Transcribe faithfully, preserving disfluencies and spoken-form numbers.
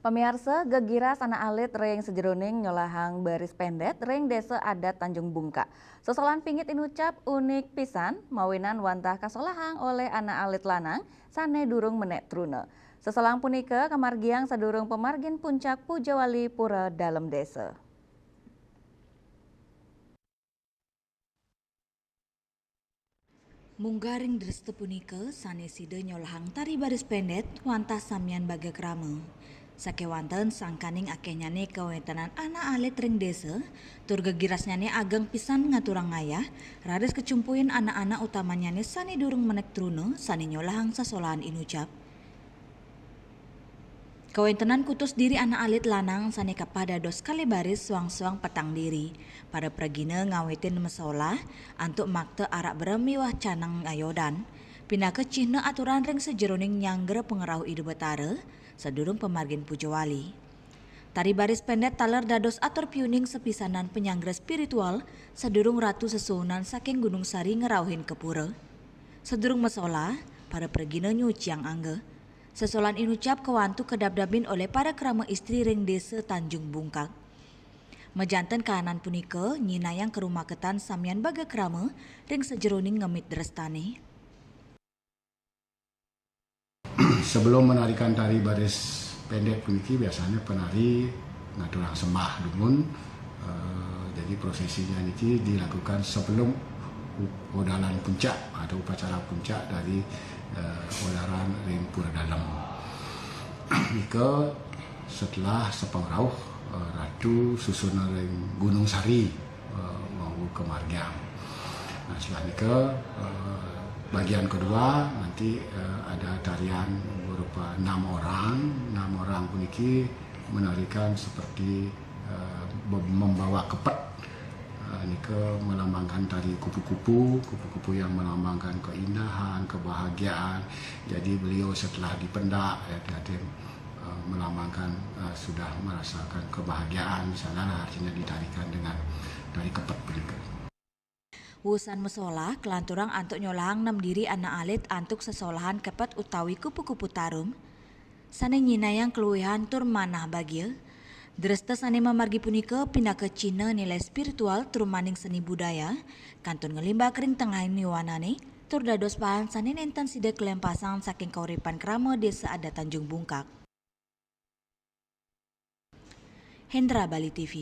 Pamiarsa, gegiras anak alit ring sajeroning nyolahang baris pendet ring Desa Adat Tanjung Bungkak. Sesolahan pingit inucap unik pisan, mawinan wantah kasolahang olih anak alit lanang sane durung menék truna. Sesolahan punika kamargiang sadurung pamargin puncak Pujawali Pura Dalem Desa. Munggah ring dresta punika, sane sida nyolahang tari baris pendet wantah samian baga krama. Sakewanten sangkaning akehnyane kawentenan anak alit ring desa, tur gegirasnyane ageng pisan ngaturang ngayah, raris kacumpuin anak-anak utamannyane sane durung menék truna, sane nyolahang sesolahan inucap. Kawentenan kutus diri anak alit lanang sane kapah dados kalih baris soang-soang petang diri. Para pragina ngawitin masolah antuk makta arak berem miwah canang ayodan, pinaka cihna aturan ring sajeroning nyanggra pangrauh Ida Batara sadurung pamargin Pujawali. Tari baris pendet taler dados atur piuning sapisanan panyanggra spiritual sadurung ratu sesuhunan saking Gunung Sari ngrauhin ka pura. Sadurung masolah, para pragina nyuciang angga. Sesolahan inucap kawantu kadabdabin olih para krama istri ring Desa Tanjung Bungkak. Majanten kahanan punika nyinayang karumaketan samian baga krama ring sajeroning ngemit drestane. Sebelum menarikan tari baris pendek puniki, biasanya penari ngaturang sembah dumun. Eh, jadi prosesinya niki dilakukan sebelum u-, odalan puncak atau upacara puncak dari, eh, odalan ring Pura Dalem. Nika setelah sepangrauh, eh, Ratu susunan ring Gunung Sari, eh, wau kamargiang. Nah, setelah nika, eh, bagian kedua nanti, eh, ada tarian berupa enam orang. Enam orang puniki menarikan seperti, eh, be-, membawa kepet. Eh, nika melambangkan tari kupu-kupu, kupu-kupu yang melambangkan keindahan, kebahagiaan. Jadi beliau setelah dipendak, ya, diatin, eh, melambangkan, eh, sudah merasakan kebahagiaan, di sanalah artinya ditarikan dengan tari kepet punika. Wusan masolah, kalanturang antuk nyolahang nem diri anak alit antuk sesolahan kepet utawi kupu-kupu tarum, sane nyinayang kaluihan tur manah bagia. Dresta sane mamargi punika pinaka cihna nilai spiritual trumaning seni budaya, kantun nglimbak ring tengahing yowanane, tur dados bahan sane nenten sida kalempasang saking kauripan krama Desa Adat Tanjung Bungkak. Hendra, Bali T V.